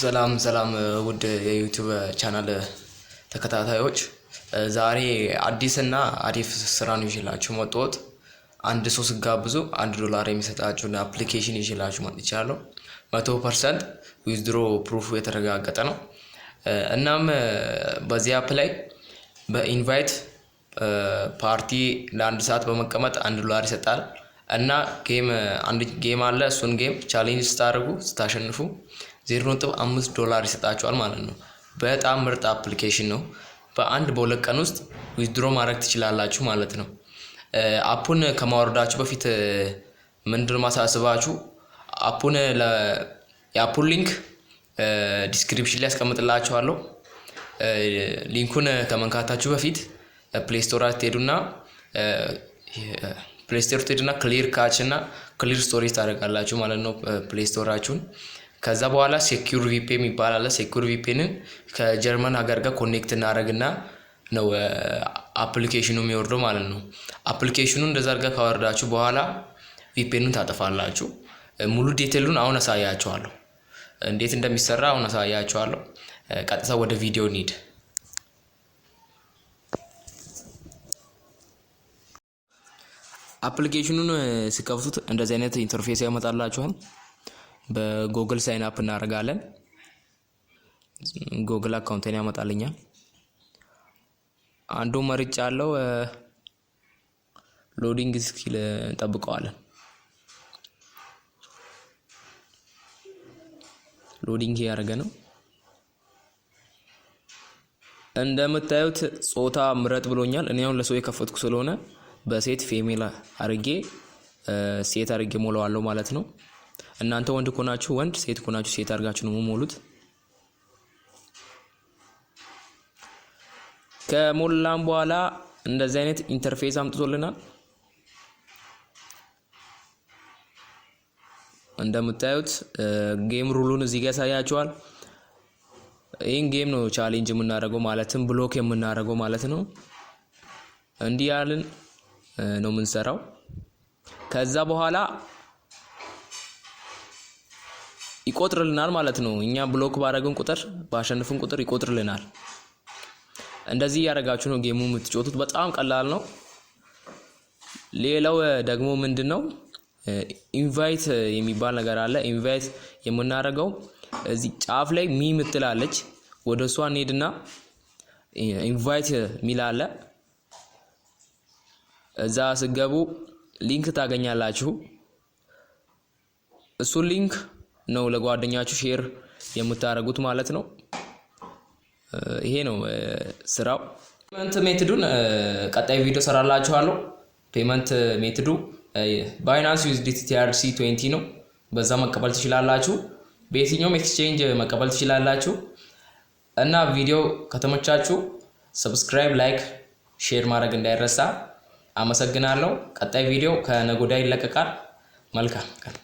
ሰላም ሰላም ውድ የ YouTube channel ተከታታዮች፣ ዛሬ አዲስና አሪፍ ስራ ነው ይዤላችሁ መጣሁት። አንድ ሰው ስጋብዙ 1 ዶላር የሚሰጣችሁን application ይዤላችሁ መጥቻለሁ። 100% withdraw proof የተረጋገጠ ነው። እናም በዚህ app ላይ በ invite ፓርቲ ለአንድ ሰዓት በመቀመጥ 1 ዶላር ይሰጣል። እና game፣ አንድ game አለ። እሱን game challenge ስታደርጉ ስታሸንፉ 0.5 ዶላር ይሰጣችኋል ማለት ነው። በጣም ምርጥ application ነው። በአንድ በሁለት ቀን ውስጥ withdraw ማድረግ ትችላላችሁ ማለት ነው። App ኡን ከማውረዳችሁ በፊት ምንድን ማሳስባችሁ፣ app ኡን የ app ኡን link description ላይ ያስቀምጥላችኋለሁ። Link ኡን ከመንካታችሁ በፊት Play Store ትሄዱና clear cache እና clear storage ታደርጋላችሁ ማለት ነው Play Store ኣችሁን። ከዛ በኋላ secure VPN ይባላል አለ። Secure VPN ን ከጀርመን ሀገር ጋር connect እናደርግና ነው application ኑ የሚወርደው ማለት ነው። Application ኑ እንደዛ አድርጋ ካወረዳችሁ በኋላ VPN ኑን ታጠፋላችሁ። ሙሉ detail ኡን አሁን አሳያችኋለሁ። እንዴት እንደሚሰራ አሁን አሳያችኋለሁ። ቀጥታ ወደ ቪዲዮ እንሂድ። Application ኑን ሲከፍቱት እንደዚህ አይነት interface ያመጣላችኋል። በ Google sign up እናደርጋለን። Google account ኤን ያመጣልኛል። አንዱ መርጫለው። Loading እስኪል እንጠብቀዋለን። Loading እያደረገ ነው። እንደምታዩት ጾታ ምረጥ ብሎኛል። እኔ አሁን ለሰው የከፈትኩ ስለሆነ በሴት female አርጌ፣ ሴት አርጌ ሞላዋለሁ ማለት ነው። እናንተ ወንድ ከሆናችሁ ወንድ፣ ሴት ከሆናችሁ ሴት አድርጋችሁ ነው የምሞሉት። ከሞላም በኋላ እንደዚህ አይነት interface አምጥቶልናል። እንደምታዩት game rule ኡን እዚህ ጋር ያሳያችኋል። ይህን game ነው challenge የምናደርገው፣ ማለትም block የምናደርገው ማለት ነው። እንዲህ ያልን ነው የምንሰራው። ከዛ በኋላ ይቆጥርልናል ማለት ነው። እኛ block ባደረግን ቁጥር፣ ባሸነፍን ቁጥር ይቆጥርልናል። እንደዚህ እያደረጋችሁ ነው game ኡ የምትጫወቱት። በጣም ቀላል ነው። ሌላው ደግሞ ምንድን ነው፣ invite የሚባል ነገር አለ። Invite የምናደርገው እዚህ ጫፍ ላይ me ምትላለች፣ ወደ እሷ እንሄድና invite የሚል አለ። እዛ ስገቡ link ታገኛላችሁ። እሱን link ነው ለጓደኛችሁ share የምታደርጉት ማለት ነው። ይሄ ነው ስራው። Payment method ኡን ቀጣይ ቪዲዮ ሰራላችኋለሁ። Payment method ኡ Binance USDT TRC 20 ነው። በዛ መቀበል ትችላላችሁ። በየትኛውም exchange መቀበል ትችላላችሁ። እና ቪዲዮ ከተመቻችሁ subscribe፣ like፣ share ማድረግ እንዳይረሳ። አመሰግናለሁ። ቀጣይ ቪዲዮ ከነገ ወዲያ ይለቀቃል። መልካም ቀን።